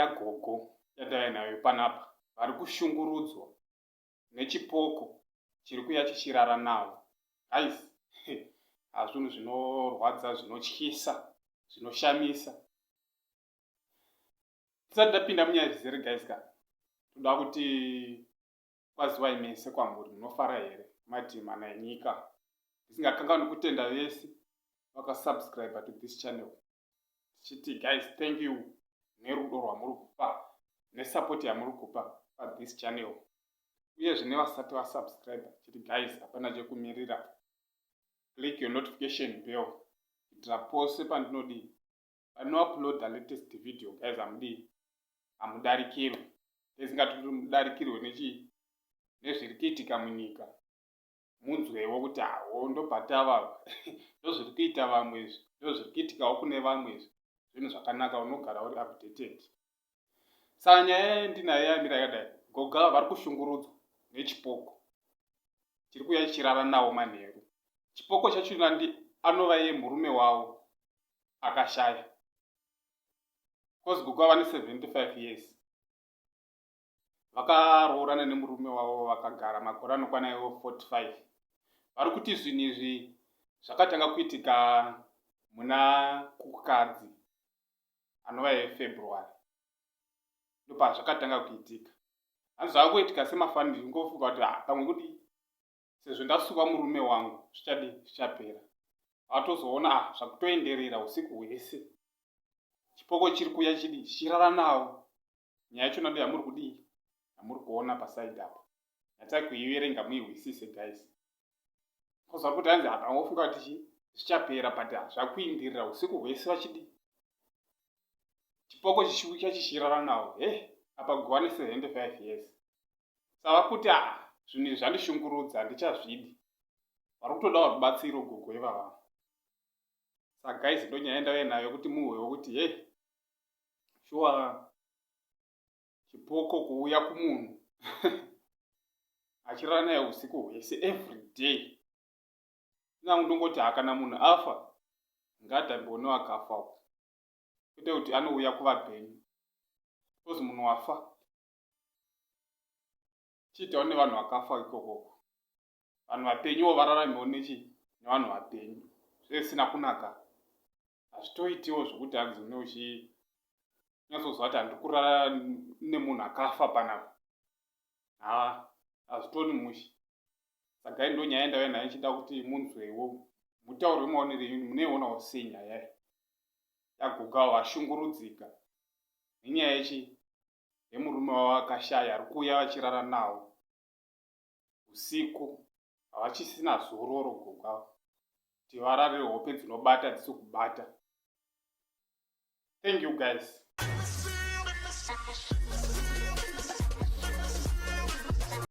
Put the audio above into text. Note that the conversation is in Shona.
yagogo yandauya nayo panapa, vari kushungurudzwa nechipoko chiri kuya chichirara navo. Guys, hazvinhu zvinorwadza, zvinotyisa, zvinoshamisa. Tisati ndapinda munyaya zvizere guys ka, toda kuti kwaziwai mese kwamuri, munofara here mati mana enyika? Ndisingakanganwi kutenda vese vakasubscribe to this channel, tichiti guys, thank you nerudo rwamuri kupa nesupport yamuri kupa pathis channel. Uyezve nevasati vasubscribe, tichiti guys, hapana chekumirira, click your notification bell kuitira pose pandinodii, pandinouploada latest video guys, hamudii, hamudarikirwe. Tisingatoti nechii, nezviri kuitika munyika, munzwewo kuti hawo ndobhatava, ndozviri kuita vamwe izvi, ndozviri kuitikawo kune vamwe izvi. Zvinhu zvakanaka, unogara uri updated. Saka nyaya yandinayo yamira yakadai: goga vari kushungurudzwa nechipoko chiri kuuya chichirara nawo manheru. Chipoko chachona ndi anova iye murume wavo akashaya, cause gogo vane 75 years, vakaroorana nemurume wavo, vakagara makore anokwana iwo 45. Vari kuti zvinhu izvi zvakatanga kuitika muna Kukadzi, anova yeFebruary, ndopazvakatanga kuitika. Hanzi zvava kuitika semafunnies, ngofunga kuti ha, pamwe kudii, sezvo ndasuva murume wangu, zvichadii, zvichapera. Vatozoona ah, zvakutoenderera usiku hwese, chipoko chiri kuuya chidii, chichirara navo. Nyaya yachona ndo yamuri kudii, yamuri kuona paside apo. Nyatsai kuiverenga muihwisise guys, kozva kuti hanzi hapangofunga kuti chi zvichapera, but zvakuindirira usiku hwese, vachidii, chipoko chichiuya chichirara nawo. He, apa guva ne75 years, sava kuti a, zvinhu izvi zvandishungurudza, handichazvidi. Vari kutodawo rubatsiro gogo ivava. Saka guys, ndo nyaya yandauya nayo kuti muhwewo kuti he, shuwa chipoko kuuya kumunhu achirara naye usiku hwese every day. Inangu ndongoti hakana munhu afa ngaadhambiwo newakafa uko, kwete kuti anouya kuvapenyu, because munhu wafa chiitawo nevanhu vakafa ikokoko, vanhu vapenyuwo vararamewo nechi nevanhu vapenyu. Zvezvisina kunaka, hazvitoitiwo zvokuti hanzi une uchinyatsoziva kuti handiri kurara nemunhu akafa panapa. Ha, hazvitoni mushe. Saka ndo nyaya ndauya nayo, ichida kuti munzwewo, mutaure maonero enyu, munoionawo sei nyaya iyi yagogawo vashungurudzika nenyaya yechi yemurume wavo akashaya, ari kuuya vachirara nawo usiku? Havachisina zororo gogo ava, kuti varare hope dzinobata dzisi kubata. Thank you guys.